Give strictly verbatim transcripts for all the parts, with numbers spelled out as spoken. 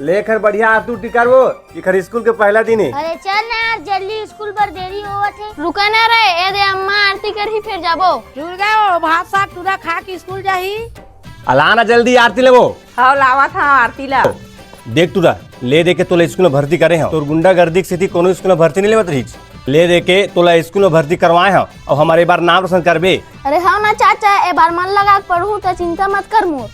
लेखर बढ़िया आरती उरती करबो, एखर स्कूल के पहला दिन हे। अरे चल ना यार, जल्दी स्कूल बर देरी होवत हे। रुका ना रे, ए दे अम्मा आरती करही, फिर जाबो। दुर्गा, ओ भात साग टूरा खा के स्कूल जाही। अला ना जल्दी आरती लेबो। हव, लावत हव आरती ला। देख टूरा, ले दे के तोला स्कूल में भर्ती करे हव। तोर गुंडागर्दी के सेती कोनो स्कूल में भर्ती नइ लेवत रहिस। ले दे के तोला स्कूल में भर्ती करवाए हव, अउ हमर ए बार नाम रोशन करबे। अरे हव ना चाचा, ए बार मन लगा के पढ़हूं त चिंता मत कर मोर।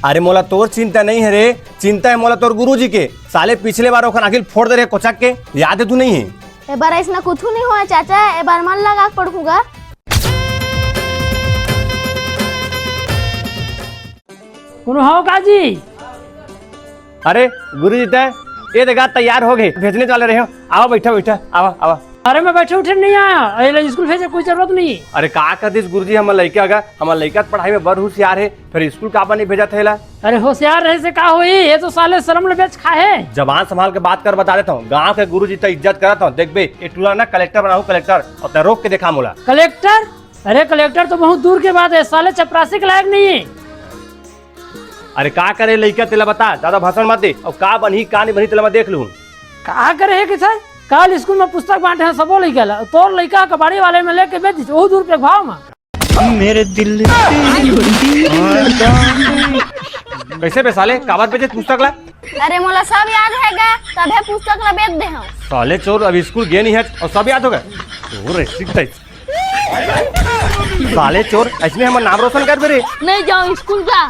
अरे मोला तोर चिंता नइ हे रे, चिंता हे मोला तोर गुरुजी के। साले पिछले बार ओखर आँखी ल फोड़ दे रहे कोचक के, याद हे तू नइ हे? ए बार अइसना कुछु नइ होय चाचा, ए बार मन लगा के पढ़हूं गा। कोनो हव का जी? अरे गुरुजी, तैं ए दे गा तैयार हो गे, भेजने वाले रहे हव। आवा, बइठा, बइठा, आवा, आवा। अरे मैं बइठे उठे नइ आया, ए ला स्कूल भेजे कोई जरूरत नइ हे। अरे का कर दिस गुरुजी, हमर लइका गा, हमर लइका त पढ़ाई में बड़ होशियार हे, फेर स्कूल काबर नइ भेजत हे एला? अरे होशियार रहे से का होही, ए तो साले शरम ल बेच खाहे। जबान संभाल के बात कर, बता देत हव, गांव के गुरुजी त इज्जत करत हव। देखबे, ए टूरा ना कलेक्टर बनाहूं, कलेक्टर, अउ तैं रोक के देखा मोला। कलेक्टर? अरे कलेक्टर तो बहुत दूर के बात हे, साले चपरासी के लायक नइ हे। अरे का करे लइका, तेला बता, जादा भाषण मत दे। अउ का बनही का नइ बनही तेला मैं देख लूं। का करे हे किथे? काल स्कूल में पुस्तक बांटे हंव सबो लइका ला, तोर लइका कबाड़ी वाले में लेके बेच दिस, ओहू दू रुपया के भाव में। मेरे दिल। कइसे बे साले, काबर बेचे पुस्तक ला? अरे मोला सब याद हे गा, तभे पुस्तक ला बेच दे हंव। साले चोर, अभी स्कूल गे नइ हस अउ सब याद हो गे? तोर ऐसी तैसी। साले चोर, अइसने हमर नाम रोशन करबे रे। नइ जांव स्कूल गा।